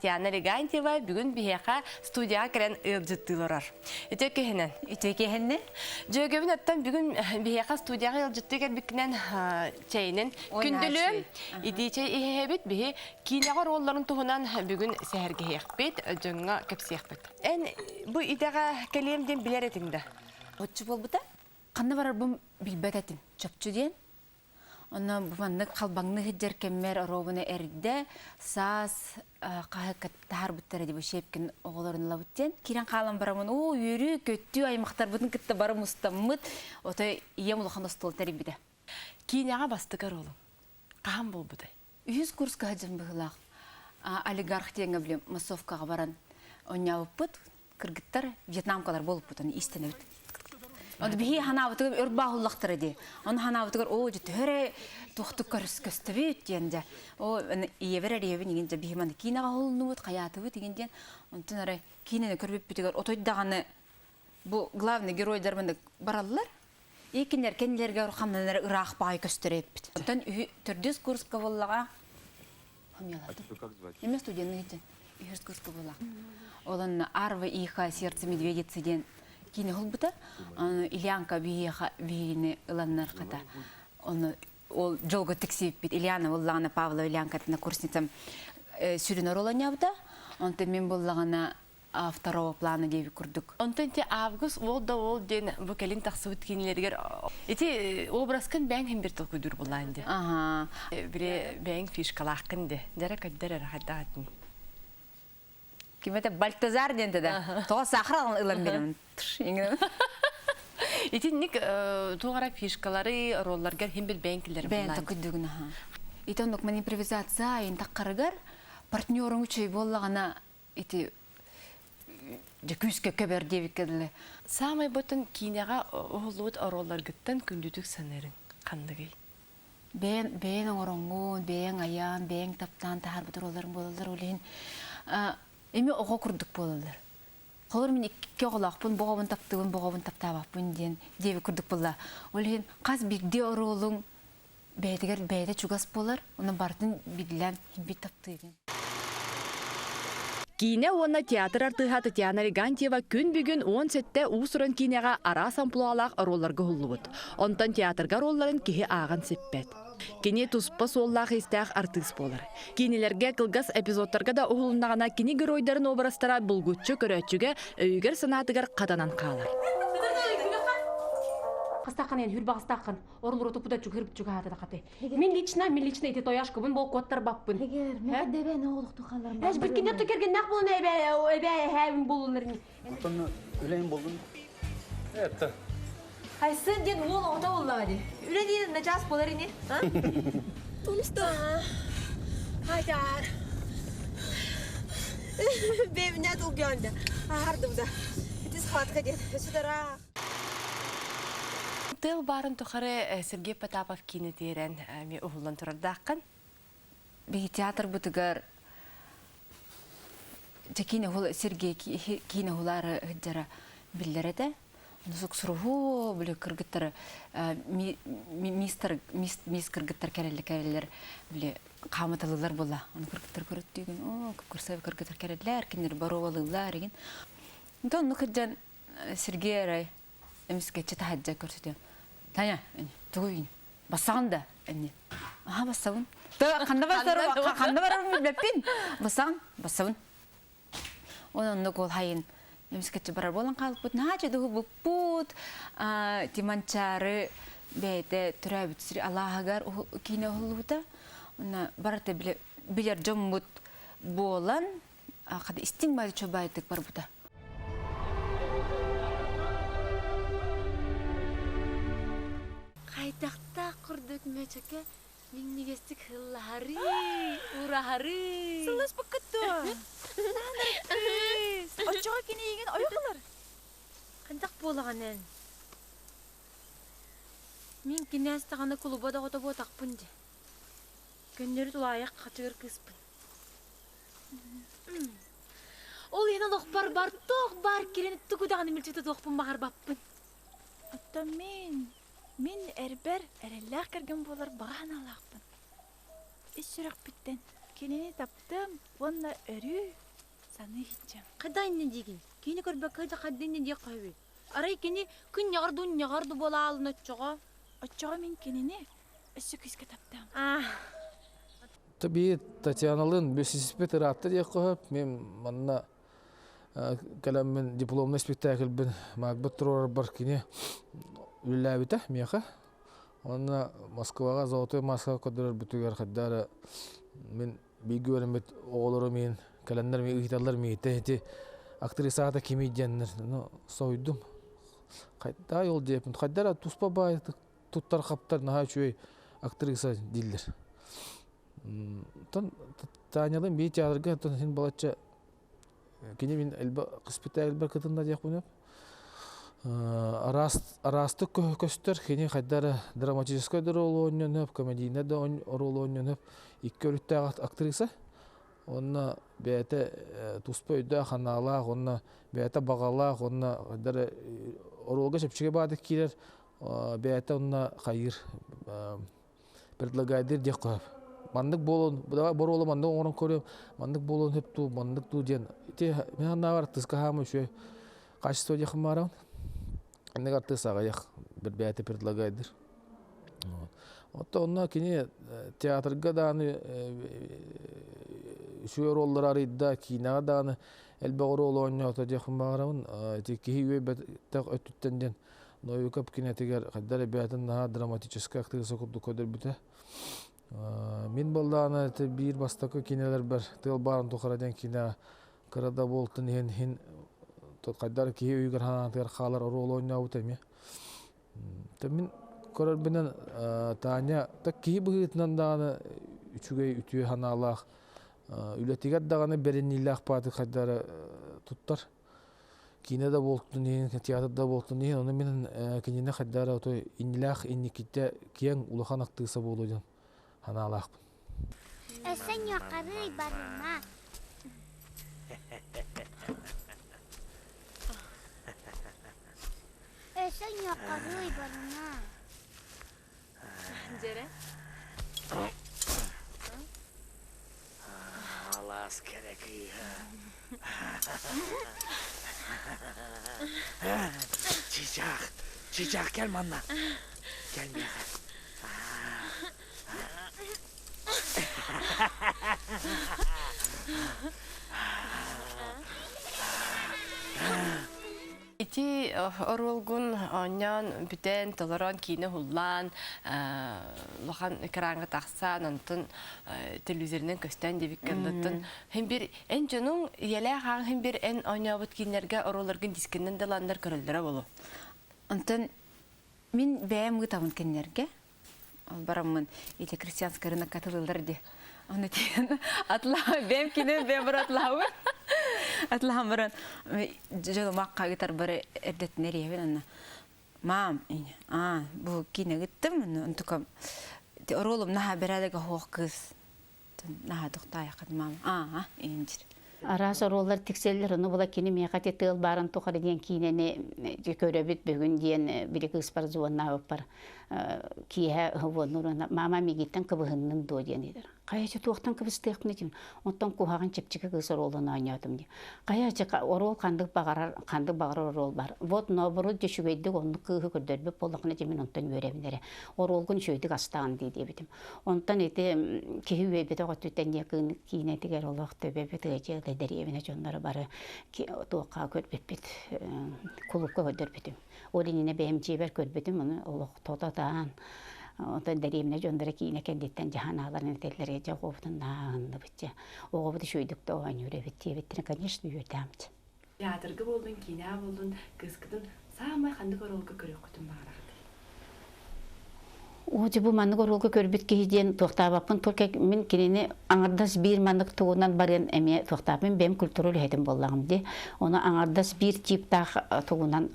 Татьяна Легантьева бүгүн биһиэхэ студияҕа кэлэн ыалдьыттыы олорор. Үтүө киһинэн. Үтүө киһиннэ. Дьүөгэбин оттон бүгүн биһиэхэ студияҕа ыалдьыттыы кэлбиккинэн чэйинэн күндүлүөм. Итии чэй иһэбит. Биһи киинэҕэ оруолларын туһунан бүгүн сэһэргэһиэхпит, дьоҥҥо кэпсиэхпит. Эн бу идэҕэ кэлиэм диэн билэр этиҥ да? Оччу буолбута. Ханна барарбын билбэт этим. Чопчу диэн. Онно бу маннык халбаҥныы сылдьар кэммэр оруобуна эрдэ саас хаһыакка таһаарбыттара дии бу Щепкин оҕолорун ылабыт диэн. Киирэн хаалан бараммын уу үөрүү, көттүү аймахтарбытын кытта бары мустаммыт, отой ийэм улахан остуол тэрийбитэ. Киинэҕэ бастакы оруолуҥ хаһан буолбутай? Үһүс курска сылдьан быһыылаах олигарх диэҥҥэ били массовкаҕа баран оонньообуппут. Кыргыттар вьетнамкалар буолуппут, ону иистэнэбит. Ону биһи ханаабытыгар өр бааһуллахтара дии. Ону ханаабытыгар оо дьэ төһө эрэ туохтук көстөбүт диэн дьэ. Оо ийэбэр эрийэбин игин дьэ биһи маны киинэҕэ оһолуннубут, хайаатыбыт игин диэн. Онтон эрэ киинэни көрбүппүтүгэр отой даҕаны бу главный геройдар маннык бараллар. И кинилэр кэннилэригэр хамнанар ыраах баай көстөр эппит. Онтон төрдүс курска буоллаҕа Эме студенный үһүс курска буолла. Олон Арва Иха сердце медведицы диэн киинэ холбута. Ильянка биһиэхэ биһигини ыланнар хата. Оны ол дьолго тиксибиппит Ильяна буллаҕына Павлова Ильянкатына курсницам сүрүн оруоланньабыта. Онтон мин буллаҕына второго плана диэбит курдук. Онтон ити Август уол да уол диэн бу кэлин тахсыбыт киинэлэригэр ити образкын бэйэҥ иһин бир толкуйдуур булаан ди. Аха. Бире бэйэҥ фишкалааххын ди. Дьара көддөр эрэ хайдаатын. Ким это Бальтазар диэн да. Тоҕо сахар ылан беремин. Итинник туох эрэ фишкалары ролларгар иһин бир бэйэҥ киллэрин Бэйэҥ толкуйдуугун аха. Ити оннук ман импровизация айын таххарыгар партнеруҥ үчүгэй буоллаҕына ити дьэ күүскэ көбөр диэбиккэ дылы. Саамай ботун киинэҕэ уһуллубут оруолларгыттан күндүтүк саныырыҥ ханныгый? Бэйэн бэйэн оҥороҥҥун, бэйэҥ айаан, бэйэҥ таптаан таһаарбыт оруолларыҥ буолаллар. Ол иһин эми оҕо курдук буолаллар. Холобур мин икки оҕолоохпун, бу оҕобун таптыыбын, бу оҕобун таптаабаппын диэн диэбит курдук буолла. Ол иһин хас биирдии оруолуҥ бэйэтигэр бэйэтэ чугас буолар, онон барытын биллэн бит таптыыгын. Киинэ уонна театр артыыһа Татьяна Легантьева күн бүгүн 17 уус-уран киинэҕэ араас амплуалаах оруолларга уһуллубут. Онтон театрга оруолларын киһи ааҕан сиппэт. Кини туспа суоллаах-иистээх артыыс буолар. Киинэлэргэ кылгас эпизодтарга да уһулуннаҕына кини геройдарын образтара булгуччу көрөөччүгэ өйүгэр-санаатыгар хатанан хаалар. Хастааххын эн хүрбаҕастааххын орлору туппута чугһыр чугаһаата хаты. Мин лично, мин лично ити тояшкабын бол куоттарбаппын. Эгер, мен дэбэ оҕолукту халларым. Эш бүткүннер түкергеннах булун эбэ эбэ эһэбин булуннар. Оттон үлэйин болдун. Это. Айсын диэн уол оҕото буоллаҕа дии. Үлэ диэн начаас буолар ини. Тумста. Хайдар. Бэбинэ тулгионда. Ахардымда. Ити схватка диэн. Сюдара. Тыл баарын тухары Сергей Потапов киинэ тиэрэн эмиэ уһуллан турардааххын. Биһи театрбытыгар дьэ киинэ уһул Сергей киинэ уһулаары сылдьара биллэр этэ. Суксуруһуу били кыргыттары мистер мисс кыргыттар кэрэллэр кэрэллэр били хаамыталыылар буолла. Ону кыргыттар көрөттүүгүн оо кырсай кыргыттар кэрэллэр кинилэр боруобалыыллар игин. Онтон оннук сылдьан Сергей арай эмискэччи таһырдьа көрсүтүөм. Таня, тугуй бассаҕын да эмне. Аха бассабын. Ханна барсар ханна барарым билбэппин. Бассаҕын, бассабын. Он оннук ол хайын эмискэччи барар буолан хаалбыт. Наһаа чөдүһү Тиманчары бэйэтэ төрөөбүт сир алааһыгар киинэ уһуллубута. Онно барыта билэр дьоммут буолан хата истиҥ баайча баайтык барбыта. Хайдахтаах курдук мөчөкө минньигэстик һыллаһарыы, ураһарыы. Сылласпыккыт дуо? Кыыс, оччоҕо кини эйигин ойох ылар. Хайдах буолаҕын эн? Мин кинээс даҕаны кулуба доҕото буотахпын дии. Көннөрү тулаайах хачыгыр кыыспын. Ол иһин олохпор бар туох баар кирин тугу даҕаны мүлчү тутуохпун баҕарбаппын. Оттон мин, мин эрбэр эрэллээх кэргэн буолар баҕа санаалаахпын. Ис сүрэхпиттэн. кинини таптыам уонна өрүү саныы иһиччэм. Хайда иннин диигин? Кини көрбөккө да хайда иннин диэх хаһыбый? Арай кини күн ньаҕар дуу ньаҕар ду буола аалын оччоҕо? Оччоҕо мин кинини өссө күүскэ таптыам. Таби Татьяналыын бүсүспүт ыраатта диэххэ сөп. Мин манна кэлэммин дипломнай спектакльбин Макбет туруорарбар кини үлэлээбитэ миэхэ. Уонна Москваҕа Золотой маска көрдөрөрбүтүгэр хайда эрэ мин бииргэ үөрэммит оҕолорум иһин кэлэннэр ыйыталлар миигиттэн ити актриса аата кимий диэннэр ну соһуйдум. Хайда ол диэппин хайда эрэ туспа баайытык туттар-хаптар наһаа үчүгэй актриса дииллэр. Оттон Танялыын биир театрга оттон син балачча кини мин элбэх спектакльбар кытынна диэхпин сөп. Араас араастык көстөр кини хайда эрэ драматическай да оруолу оонньуон сөп, комедийнай да оруолу оонньуон сөп. Икки өрүттээх актриса. Уонна бэйэтэ туспа өйдөөх-санаалаах уонна бэйэтэ баҕалаах уонна хайда эрэ оруолга чэпчэки баҕатык киирэр бэйэтэ онно хайыыр предлагайдыыр диэх сөп. Маннык буолуон, давай боруолу маннык оҥорон көрүөм, маннык буолуон сөп дуу, маннык дуу диэн. Ити мин санаабар артыыска хаама үчүгэй качество диэххин баарабын. Инник артыыс аҕыйах бір бэйэтэ предлагайдыыр. Оттон онно кини театрга даҕаны үчүгэй оруоллары арыйда, киинэҕэ даҕаны элбэх оруол оонньоото диэхпин баҕарабын. Ити киһи үөйбэтэх өттүттэн диэн Новиков кинэтигэр хайда эрэ бэйэтин наһаа драматическай актриса курдук көрдөрбүтэ. Мин буоллаҕына ити биир бастакы кинилэрбэр «Тыал баарын тухары» диэн киинэ кыра да буолтун иһин иһин хайда эрэ киһи өйүгэр санаатыгар хаалар оруолу оонньообута эмиэ. Мин көрөрбүнэн Таня так киһи быһыытынан даҕаны үчүгэй үтүө санаалаах үлэтигэр даҕаны бэриниилээх бааты хайда эрэ туттар. Киинэ да буолтун иһин, театр да буолтун иһин, ону мин кинини хайда эрэ отой иннилээх инникитэ киэҥ улахан актыыса буолуо диэн санаалаахпын. Өссө ньуоххарыый барыма. Өссө ньуоххарыый барыма. Дьэрэ. Алаас кэрэ кыыһа. Чычаах, чычаах кэл манна. Кэл миэхэ. Ити оруолгун оонньоон бүтэн, толорон, киинэ уһуллаан, улахан экраҥҥа тахсан, онтон телевизорынан көстөн диэбиккэ оннуттан һин бир эн дьонуҥ ийэлээх ааҥ һин бир эн оонньообут кииннэргэ оруолларгын дискэннэн да ыланнар көрөллөрө буолуо. Онтон мин бэйэм ыытабын кинилэргэ. Бараммын ити крестьянскай рынокка атылыылар ди. Оны тиэн атлаа бэйэм кинем бэйэм бар атлаабын. Атлаан баран дьону макка гытар бары эрдэтинэр иһэбин анна. Мам, а бу кине гыттым, онтукам оруолум наһаа бэрээдэгэ хоох кыыс. Наһаа тохтоойоххут мама. Аа, инжир. Араас оруоллар тиксэллэр, ону була кини миэхэ ити тыал баарын тухары диэн киинэни көрөбүт бүгүн диэн били кыыспар звоннаабыппар киэһэ звоннуур мама мигиттэн кыбыһыннын дуо диэн ыйытар. Хайа туохтан кыбыстыахпын этим оттон куһаҕан чэпчэки кыыс оруолун оонньоотум дии. Хайа оруол ханнык баҕарар ханнык баҕарар оруол бар. Вот наоборот дьэ үчүгэйдик оннук кыыһы көрдөрбүт буоллаххына дьэ мин онтон үөрэбин эрэ. Оруолгун үчүгэйдик астаан дии диэбитим. Онтон ити киһи үөйбэтэх өттүттэн диэ киинэтигэр олох төбөбүт ыадьа дэриэбинэ дьонноро бары туохха көрбүппүт кулуупка көрдөрбүтүм. Ол иннинэ бэйэм дьиэбэр көрбүтүм, ону олох тото-таан онтон дэриэбинэ дьонноро киинэ кэнниттэн дьаһанааларын этэллэр дьэ оҕобутун нааһынныбыт дьэ оҕобут үчүгэйдик да оонньуур эбит диэбиттэрин конечно үөрдээмчэ. Театрга буоллун, киинэҕэ буоллун, кыыскытын саамай ханнык оруолга көрүөххүтүн баҕараҕытый? Оо, дьэ бу маннык оруолга көрбүт киһи диэн туохтаабаппын только мин кинини аҥардас биир маннык тугунан барыан эмиэ туохтаабын бэйэм культура үлэһитим буоллаҕым дии. Ону аҥардас биир типтаах тугунан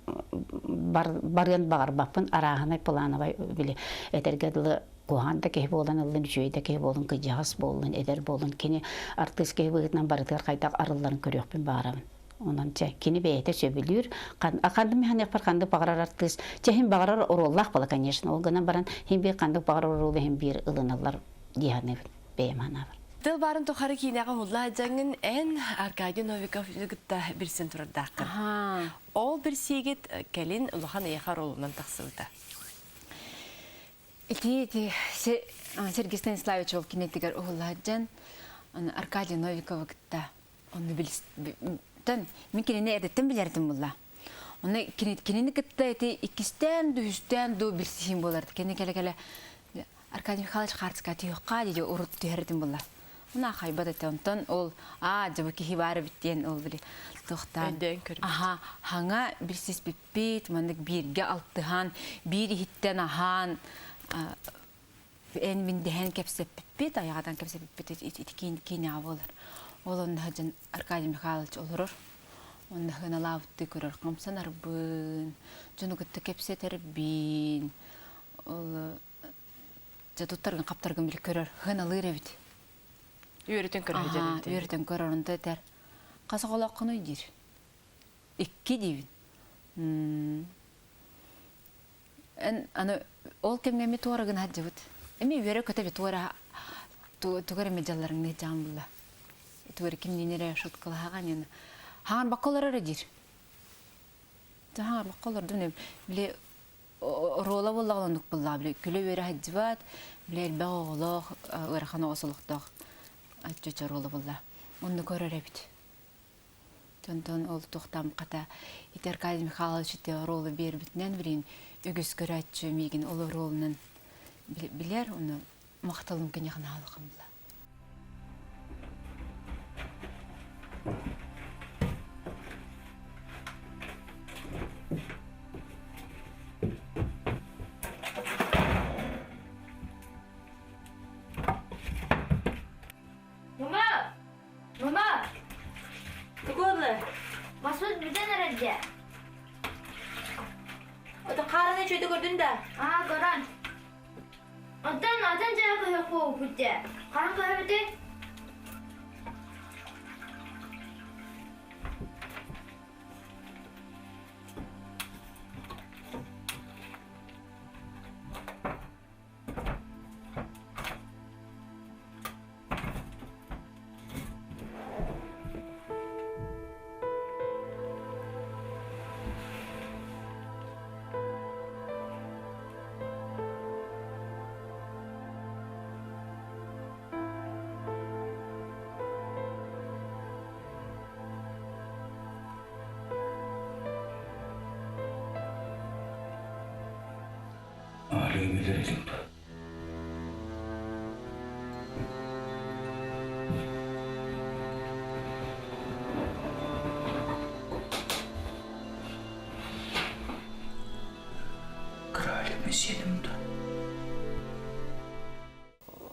барыан баҕарбаппын арааһынай плановай били этэргэ дылы куһаҕан да киһи буолан ыллын, үчүгэй да киһи буолун, кыдьаҕас буоллун, эдэр буоллун кини артыыс киһи быһыытынан барытыгар хайдах арылларын көрүөхпүн баҕарабын. Онон чэ, кини бэйэтэ сөбүлүүр. Ханнык механикпар ханнык баҕарар артыыс, чэ иһин баҕарар оруоллаах буола, конечно. Ол гынан баран, иһин биир ханнык баҕарар оруолу иһин биир ылыналлар дии саныыбын, бэйэм санаабар. Тыл баарын тухары киинэҕэ уһулла дьаҥын эн Аркадий Новиков кытта билсэн турардааххын. Ол билсиигит кэлин улахан эйэхэ оруолунан тахсыбыта. Ити ити Сергей Станиславович ол кинетигэр уһулла дьан Аркадий Новиковы кытта онну билистэн мин кинини эрдэттэн билэртим булла. Оны кинини кытта ити иккистээн дүһүстээн дуу билсиһин буолар. Кини кэлэ-кэлэ Аркадий Михайлович хаартыска түһүөххэ дии урут түһэритим булла. Уна хайбат этэ. Онтон ол аа дьэ бу киһи баар эбит диэн ол били туохтаан. Өйдөөн көрбүт. Аха, хаҥа билсиспиппит, маннык бииргэ алтыһан, биир иһиттэн аһаан эн мин дэһэн кэпсэппиппит, айаҕатан кэпсэппиппит ити киинэҕэ буолар. Ол онно сылдьан Аркадий Михайлович олорор. Онно сыаналаабыттыы көрөр хамсанарбын, дьону кытта кэпсэтэрбин, ол дьэ туттаргын хаптаргын били көрөр, сыаналыыр эбит. Үөрэтэн көрөр Аха, үөрэтэн көрөр, онто этэр. Хас оҕолооххунуй диир. Икки диибин. Эн аны ол кэмҥэ эми туора гына сылдьыбыт. Эми үөрэ-көтө би туора тугар эми дьалларыҥны дьаан булла. Тугар кимниин эрэ шуткалаһаҕан яны. Хаҥар бакка олорор эрэ диир. Хаҥар бакка олордум били оруола буоллаҕына оннук буоллаҕа били күлэ үөрэ сылдьыбат, били элбэх оҕолоох, ыарахан оҕо солохтоох чөчө оруола буолла. Онну көрөр эбит. Онтон ол туохтаам хата ити Аркадий Михайлович ити оруолу биэрбитинэн билигин үгүс көрөөччү миигин ол оруолунан билэр, ону махталым киниэхэ наһаа була. Мама! Мама! Тугуолла? Масут бүтэн эрэр дьэ. Ото хаараны үчүгэйдик көрдүн да? Аа, көрөн. Оттон атын дьэ көһөх буолбут дьэ. Хаһан көһөбүтүй?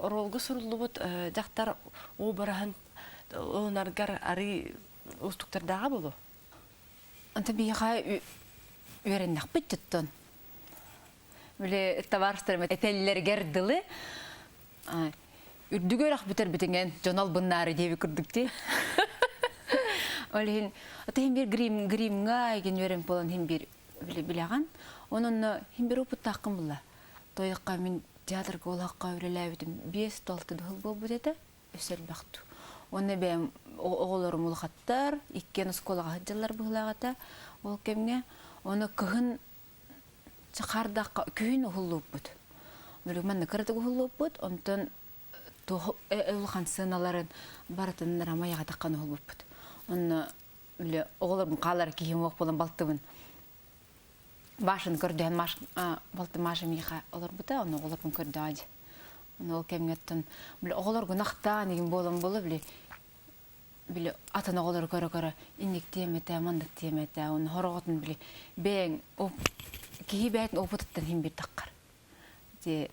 Оруолга суруллубут дьахтар уобараһын ылынаргар арыы уустуктардааҕа буолуо? Онто биһиэхэ үөрэннэхпит туттун. Били табаарыстарым этэллэригэр дылы үрдүк үөрэх бүтэрбитиҥэн дьон албыннаары диэби курдук дии. Ол иһин ата иһин биир грим гримҥа игин үөрэн буолан иһин биир билэҕин. Онон иһин биир опыттааххын булла. Тойохха мин театрга олоххо үлэлээбитим 5-6 дыһыл буолбут этэ. Өссө элбэх дуу. Уонна бэйэм оҕолорум улахаттар, иккиэн оскуолаҕа сылдьаллар быһыылаах этэ ол кэмҥэ. Оны кыһын Хардахха күһүн уһуллууппут. Билигин манна кыратык уһуллууппут, онтон туох улахан сыаналарын барытын рамайаҕатаххан уһулбуппут. Онно били оҕолорбун хаалар киһим уох буолан балтыбын Машаны көрдөһөн Маш балтым Маша миэхэ олорбута, онно оҕолорбун көрдөҕө дии. Онно ол кэмҥэ оттон били оҕолоргун ахтаан игин буолан буола били били атын оҕолору көрө-көрө инник тиэмэтэ, маннык тиэмэтэ, уонна хороҕотун били бэйэҥ киһи бэйэтин опытыттан иһин биир таххар. Ити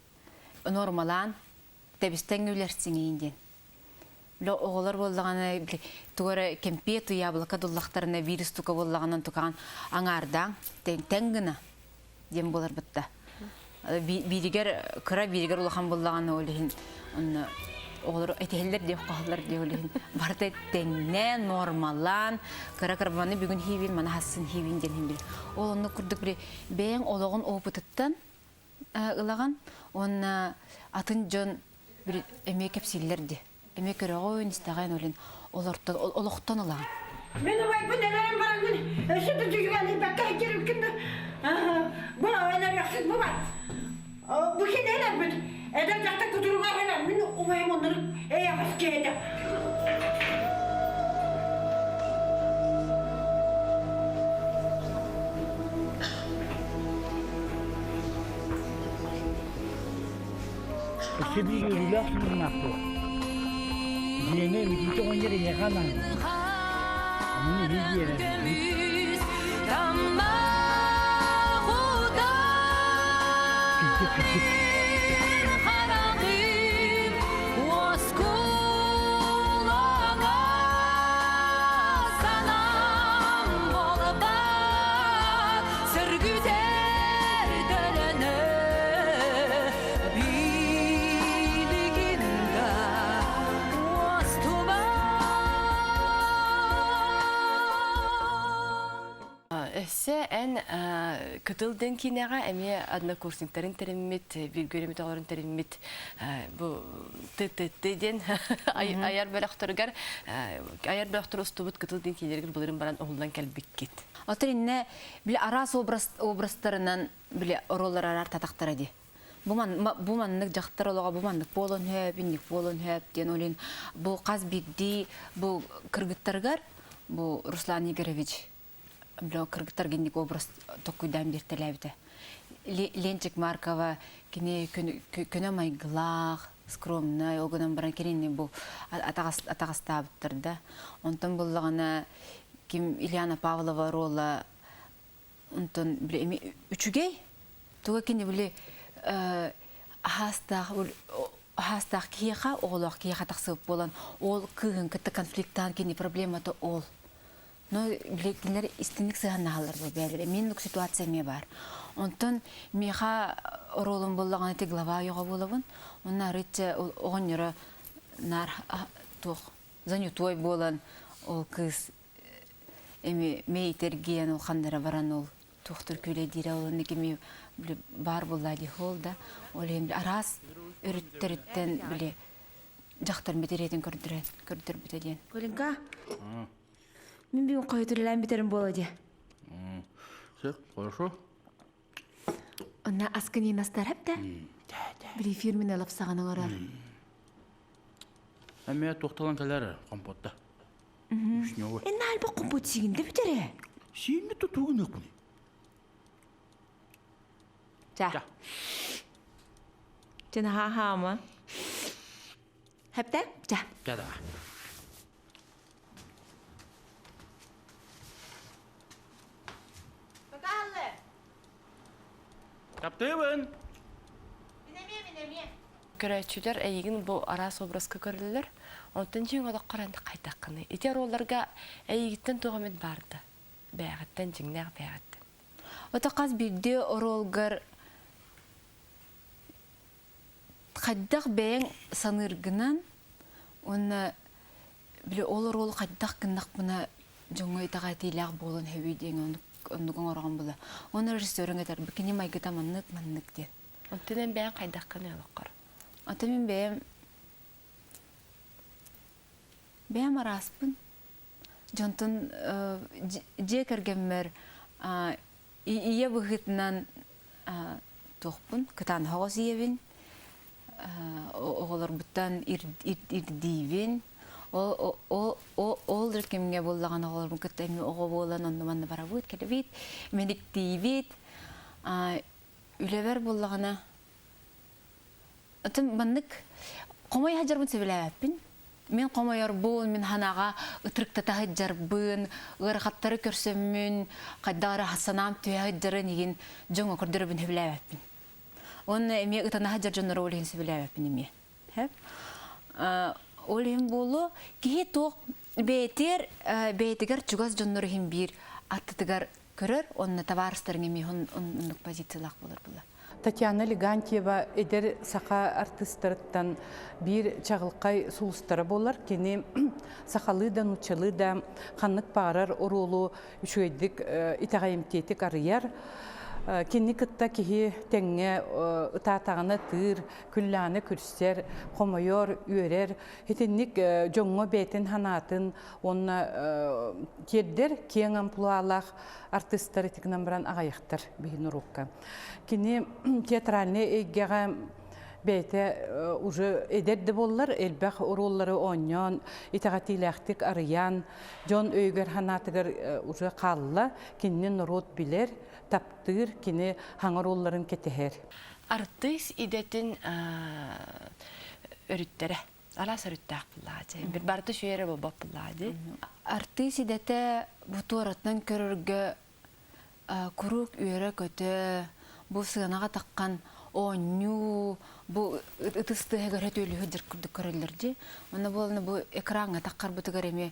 нормалаан тэбистэҥ үлэрсиҥиин диэн. Били оҕолор буоллаҕына били тугу эрэ кэмпиэт яблоко дуллахтарына биир устука буоллаҕынан тукаҕын аҥаардаан тэҥ гына диэн буоларбытта. Бииригэр кыра, бииригэр улахан буоллаҕына ол иһин онно оҕолор этиһэллэр диэх хоһоллор диэх ол иһин барыта тэҥнээн, нуормалаан, кыра кырбаны бүгүн хиибин, маны хассын хиибин диэн иһин били. Ол онно курдук били бэйэҥ олоҕун опытыттан ылаҕын уонна атын дьон били эмиэ кэпсииллэр дии. Эмиэ көрөҕүн, истэҕин олин олортон олохтон ылаҕын. Мин убайбын өлөрөн бараҥҥын өссө да дьүһүгэлийбэккэ сылдьар да бу өлөрүөхсүт бу бар. Бу кини өлөрбүт. Эдэр дьахтар кутуругар өлөр. Мин убайым оннук эйэҕэс киһи этэ. Өссө биир үөрүүлээх сонуннаахпыт. Дьиэни Микиитэ оҕонньор эйиэхэ анаан. Ону иһи биэрэн. Кырдьык, кырдьык. Өссө эн Кытыл дэн киинэҕэ эмиэ однокурсниктарын тэриммит, бииргэ үөрэммит оҕолорун тэриммит бу ТТТ диэн айар бөлөхтөрүгэр айар бөлөхтөр устубут Кытыл диэн киинэлэригэр былырын баран уһуллан кэлбиккит. Оттон иннэ били араас образ образтарынан били оруоллар араар татахтара дии. Бу ман бу маннык дьахтар олоҕо бу маннык буолуон сөп, инник буолуон сөп диэн олин бу хас биирдии бу кыргыттарыгар бу Руслан Игоревич били кыргыттар гинник образ токкуйдаан биэртэлээбитэ. Ленчик Маркова кини көнө майгылаах, скромнай, ол гынан баран кинини бу атаҕастаабыттар да. Онтон буллаҕына ким Ильяна Павлова оруола онтон били эми үчүгэй туга кини били аһаастаах аһаастаах киһиэхэ оҕолоох киһиэхэ тахсыбыт буолан ол кыыһын кытта конфликтаан кини проблемата ол но били кинилэр истинник сыһаннаһаллар бу бэйэлэрэ мин ситуация эмиэ баар онтон миэхэ оруолум буоллаҕына ити глава ойоҕо буолабын онно арыычча оҕонньоро наар туох занятой буолан ол кыыс эми мэйитэргиэн ол ханнара баран ол туохтур күлэдиирэ ол онно кими баар буолла дии ол да ол иһин араас өрүттэриттэн били дьахтар мэтириэтин көрдөрөн көрдөрбүтэ диэн. Коленька, мин бүгүн хойутуллаан бүтэрим буола дии. Все, хорошо. Онна аскын иин астар да? Били фирменный лапсаҕын оҥорор. Эмиэ туохталан кэлэр компотта. Вишневый. Энна альба компот сигинде бүтере. Сиинни тутугун ыппыны. Ча. Чен ха-ха Хэпте? Ча. Ча да. Таптыыбын. Көрөөччүлэр эйигин бу араас образка көрөллөр. Онтон дьиҥ олоххор эн хайдаххыный? Ити оруолларга эйигиттэн туох эмит баарда? Бэйэҕиттэн, дьиҥнээх бэйэҕиттэн. Ото хас биирдии оруолгар хайдах бэйэҥ саныыргынан уонна били ол оруолу хайдах гыннахпына дьоҥҥо итэҕэтиилээх буолан сөбүй диэн оннук оҥороҕун була. Уонна режиссерыҥ этэр кини майгыта маннык маннык диэн. Онтон эн бэйэҥ хайдаххыный олоххор? Ото мин бэйэм бэйэм арааспын. Дьонтон дьиэ кэргэммэр ийэ быһыытынан туохпун кытаанах оҕос ийэбин оҕолорбуттан ирдиибин ол ол кэмҥэ буоллаҕына оҕолорбун кытта эмиэ оҕо буолан онно манна барабыт кэлэбит мэниктиибит үлэбэр буоллаҕына Атын маннык хомой сылдьарбын сөбүлээбэппин. Мин хомойорбун, мин ханаҕа ытырыктата сылдьарбын, ыарахаттары көрсөммүн, хайдах эрэ санаам түһэ сылдьарын игин дьоҥҥо көрдөрөбүн сөбүлээбэппин. Уонна эмиэ ытана сылдьар дьоннору ол иһин сөбүлээбэппин эмиэ. Ол иһин буолуо, киһи туох бэйэтигэр бэйэтигэр чугас дьоннор иһин биир аттытыгар көрөр, онно табаарыстарыҥ эмиэ оннук позициялаах буолар була. Татьяна Легантьева эдэр саха артыыстарыттан биир чаҕылхай сулустара буолар. Кини сахалыы да, нууччалыы да ханнык баҕарар оруолу үчүгэйдик итэҕэйимтиэтик арыйар. Кинини кытта киһи тэҥҥэ ытаатаҕына тыыр, күллэҕинэ күрсэр, хомойор, үөрэр. Итинник дьоҥҥо бэйэтин санаатын уонна тиэрдэр киэҥ амплуалаах артыыстар ити гынан баран аҕыйахтар биһи норуокка. Кини театральнай эйгэҕэ бэйэтэ уже эдэр да буоллар элбэх оруоллары оонньоон, итэҕэтиилээхтик арыйан, дьон өйүгэр-санаатыгар уже хаалла, кинини норуот билэр, таптыыр, кини хаҥа оруолларын кэтэһэр. Артыыс идэтин өрүттэрэ араас өрүттээх буллаачы. Bir барыта үчүгэй эрэ буолбат буллаачы. Артыыс идэтэ бу туоратынан көрөргө куруук үөрэ-көтө, бу сыанаҕа таххан оонньуу, бу ытыс тыаһа көрө түөлүһү дьыр курдук көрөллөр дии. Онно буолана бу экраҥҥа таххарбытыгар эмиэ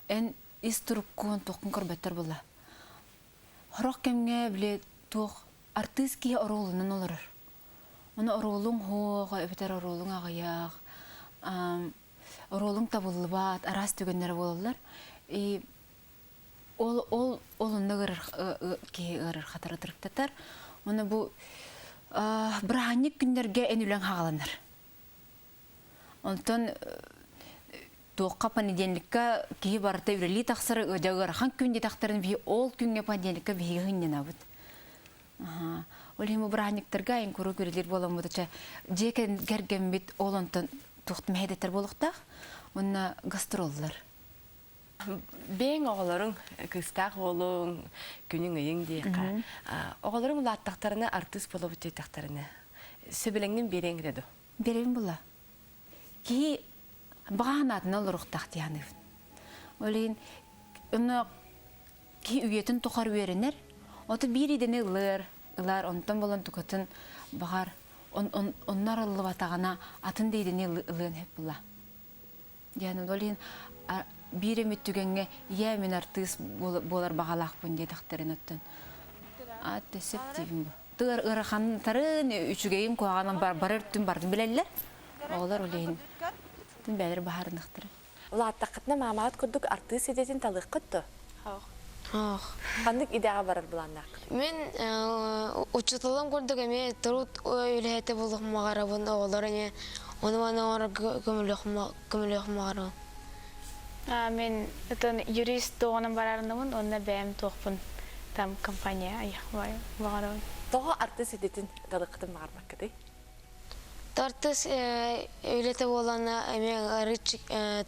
эн ис туруккун туоххун көрбөттөр буолла. Сорох кэмҥэ били туох артыыс киһи оруолунан олорор. Ону оруолуҥ суох эбэтэр оруолуҥ аҕыйах, оруолуҥ табыллыбат, араас түгэннэрэ буолаллар. И ол ол ол онно киһи ыарырҕатар ытырыктатар. Уонна бу бырааһынньык күннэргэ эн үлэҥ хаҕаланар. Онтон туохха понедельникка киһи барыта үлэлии тахсар дьэ ыарахан күн диэтэхтэрин биһи ол күҥҥэ понедельникка биһиги сынньанабыт. Ол иһин бу бырааһынньыктарга айан куруук үлэлиир буоламмыт чэ дьиэ кэргэммит ол онтон туох мэһэйдэттэр буолуохтаах уонна гастроллар. Бэйэҥ оҕолоруҥ кыыстаах уолуҥ күнүҥ ыйыҥ диэххэ оҕолоруҥ улааттахтарына артыыс буолабыт диэтэхтэринэ сөбүлэҥҥин биэриэҥ этэ дуо? Биэрэбин була. Киһи баҕа санаатынан олоруохтаах дии саныыбын. Ол иһин онно киһи үйэтин тухары үөрэнэр. Ото биир идэни ылар, ылар, онтон булан тукатын баҕар онно арыллыбатаҕына атын да идэни ылыан сөп була. Диэн ол иһин биир эмит түгэҥҥэ ийээ мин артыыс буолар баҕалаахпын диэтэхтэрин оттон аат сөп диибин бу. Тыгар ыарахантарын, үчүгэйин куһаҕанын бары өртүн бардын билэллэр. Оҕолор ол иһин бээлэр баһаарынахтара. Улааттаххытына маамаҕыт курдук артыыс идэтин талыаххыт дуо? Ох. Ханнык идэҕэ барар былааннааххыт? Мин учууталым курдук эмиэ труд үлэһитэ буолуохпун баҕарабын, оҕолор эмиэ ону-маны оҥорорго көмөлөөхпүн баҕарабын. Мин ытын юрист туоҕунан барарынабын уонна бэйэм туохпун там компания айах баҕарабын. Тоҕо артыыс идэтин талыаххытын баҕарбаккытый? Артыыс үлэтэ буолана эмиэ арыт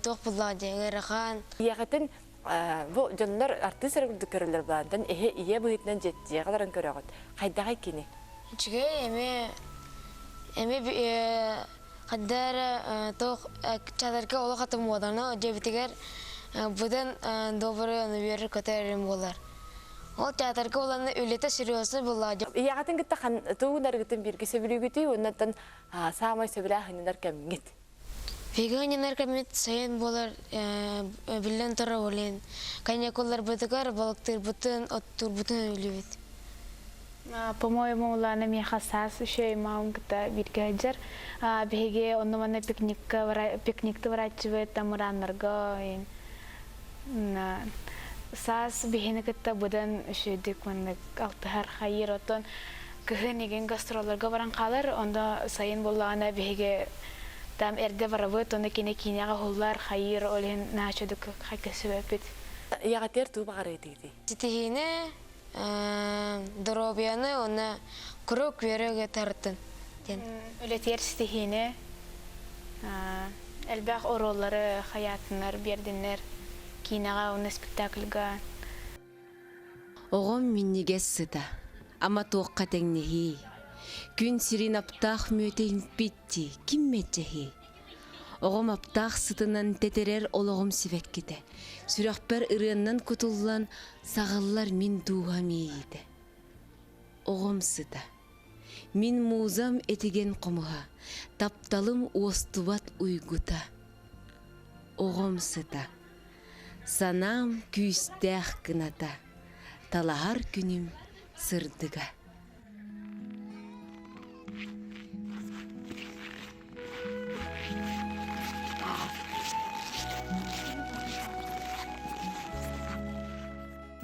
туох буллаҕа диye ыарахан. Ийэҕитин бу дьоннор артыыс эрэ курдук көрөллөр былаантан эһи ийэ быһыытынан дьиэҕэ олорон көрөҕүт. Хайдаҕай кини? Үчүгэй эмиэ эмиэ ханна эрэ туох чатарга олох атын муоданы дьиэбитигэр быдан добрый ону үөрэр көтөр буолар. Ол театрга уланна үлэтэ серьезный буолла. Ийэҕитин кытта тугун арыгытын бииргэ сөбүлүүгүтүй уоннаттан саамай сөбүлээх хынньанар кэмҥит? Биһиги хынньанар кэммит сайын буолар биллэн турар олен каникулларбытыгар балыктыырбытын, оттуурбутун өлүүбүт. По-моему, Улана миэхэ саас үчүгэй маам кытта бииргэ сылдьар. Биһиги онно-манна пикникка пикникты барааччыбыт, там урааннарга Саас биһини кытта быдан үчүгэйдик маннык алтыһар хайыыр оттон кыһын игин гастролларга баран хаалар, онно сайын буоллаҕына биһиги там эрдэ барабыт, онно кини киинэҕэ уһуллар, хайыыр, ол иһин наһаа үчүгэйдик көрсүбэппит. Ийэҕитигэр тугу баҕарыытыгытый? Ситиһиини, доруобуйаны уонна куруук үөрэ-үгэ тартын диэн. Үлэтигэр ситиһиини, элбэх оруоллары хайаатыннар биэрдиннэр киинэҕэ уонна спектакльга. Оҕом минньигэс сыта, ама туохха тэҥнэһиий? Күн сирин аптаах мүөтэ иҥпит дии, ким мэлдьэһиэй? Оҕом аптаах сытынан тэтэрэр олоҕум сибэккитэ, сүрэхпэр ырыаннан кутуллан саҕыллар мин дууһам иэйиитэ. Оҕом сыта. Мин музам этигэн хомуһа, тапталым уостубат уйгута. Оҕом сыта. Санаам күүстээх кыната, талаһар күнүм сырдыга.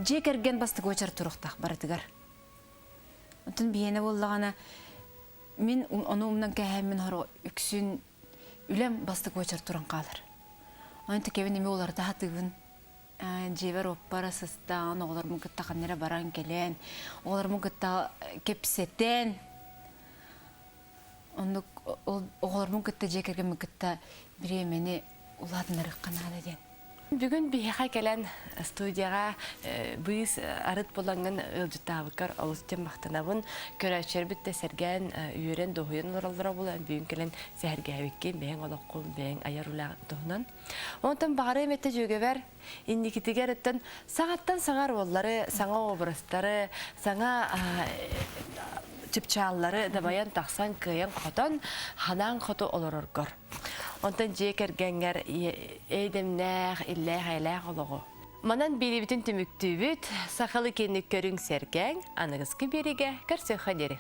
Дьиэ кэргэн бастакы уочар туруохтаах барытыгар. Онтон биһиэнэ буоллаҕына мин ону умнан кээһэммин хоро үксүн үлэм бастакы уочар туран хаалар. Онон тэкэбин эмиэ уларыта сатыыбын. Дьиэбэр оппара сыстаан, оҕолорбун кытта ханна эрэ баран кэлэн, оҕолорбун кытта кэпсэтэн, оннук оҕолорбун кытта дьиэ кэргэммин кытта бириэмэни улаатыннарыахха наада диэн. Бүгүн биһиэхэ кэлэн студияҕа быыс арыт булаҥҥын ыалдьыттаабыккар олус диэн махтанабын. Көрөөччүлэрбит да сэргээн, үөрэн, дуоһуйан олороллоро буолан бүгүн кэлэн сэһэргээбиккин, бэйэҥ олоххун, бэйэҥ айар үлэҕин туһунан. Онтон баҕарыам этэ дьүөгэбэр инникитигэр өттөн саҥаттан саҥа оруоллары, саҥа образтары, саҥа чыпчааллары дабайан тахсан кыайан-хотон, ханаан хоту олороргор. Онтон дьиэ кэргэҥҥэр эйдэмнээх, иллээх-эйэлээх олоҕу. Манан биэриибитин түмүктүүбүт. Сахалы киэнник көрүҥ сэргээҥ, аныгыскы биэриигэ көрсүөххэ диэри.